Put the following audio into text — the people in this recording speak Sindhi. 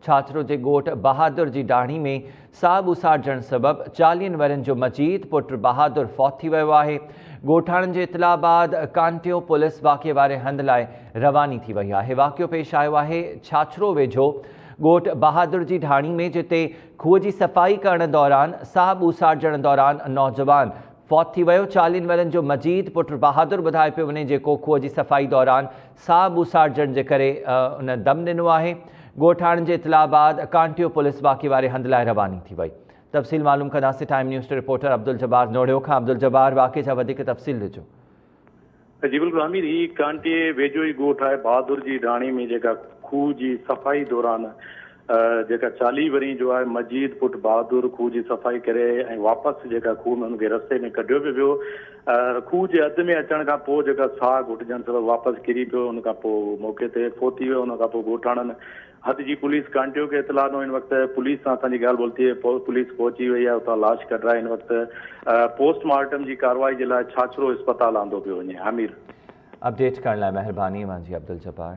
ڇاڇرو جي ڳوٺ بهادر جي ڊاڻي ۾ ساهه ٻوساٽجڻ سبب چاليهن ورهين جو مجيد پٽ بهادر فوت ٿي ويو آهي. ڳوٺاڻن جي اطلاع بعد ڪانٽيو پوليس واقعي واري هنڌ لاء رواني ٿي وئي آهي. واقعو پيش آيو آهي ڇاڇرو ويجهو ڳوٺ بهادر جي ڍاڻي ۾ جتي کوهه جي صفائي ڪرڻ دوران ساهه ٻوساٽجڻ دوران نوجوان فوت ٿي ويو. چاليهن ورهين جو مجيد پٽ بهادر ٻڌايو پيو وڃي جيڪو کوهه جي صفائي دوران ساهه ٻوساٽجڻ جي ڪري ان دم ڏنو آهي. ڳوٺاڻن جي اطلاع بعد ڪانٽيو پوليس واقعي واري هنڌ لاء رواني ٿي وئي. تفصيل معلوم ڪنداسين time news TV reporter Abduljabbar نوڙيو کان عبدالجبار واقعي جا وڌيڪ تفصيل ڏجو. جي بلڪل امير هي ڪانٽي ويجهو ئي ڳوٺ آهي بهادر جي ڍاڻي ۾ جيڪا کوهه جي صفائي دوران جيڪا 40 ورهين جو آهي مجيد پٽ بهادر کوهه جي صفائي ڪري ۽ واپس جيڪا کوهه ۾ ان کي رستي ۾ ڪڍيو به ويو کوهه جي اڌ ۾ اچڻ کان پوء جيڪا ساهه گهٽجڻ سبب واپس ڪري پيو ان کان پوء موقعي تي فوت ٿي ويو ان کان پوء ڳوٺاڻن حد جي پوليس ڪانٽيو کي اطلاع ڏنو ان وقت پوليس سان اسان جي ڳالهه ٻولهه ٿي پوليس پهچي وئي آهي اتان لاش ڪڍرائي هن وقت پوسٽ مارٽم جي ڪارروائي جي لاء ڇاڇرو اسپتال آندو پيو وڃي. عامر. اپڊيٽ ڪرڻ لاء مهرباني اوهان جي عبدالجبار.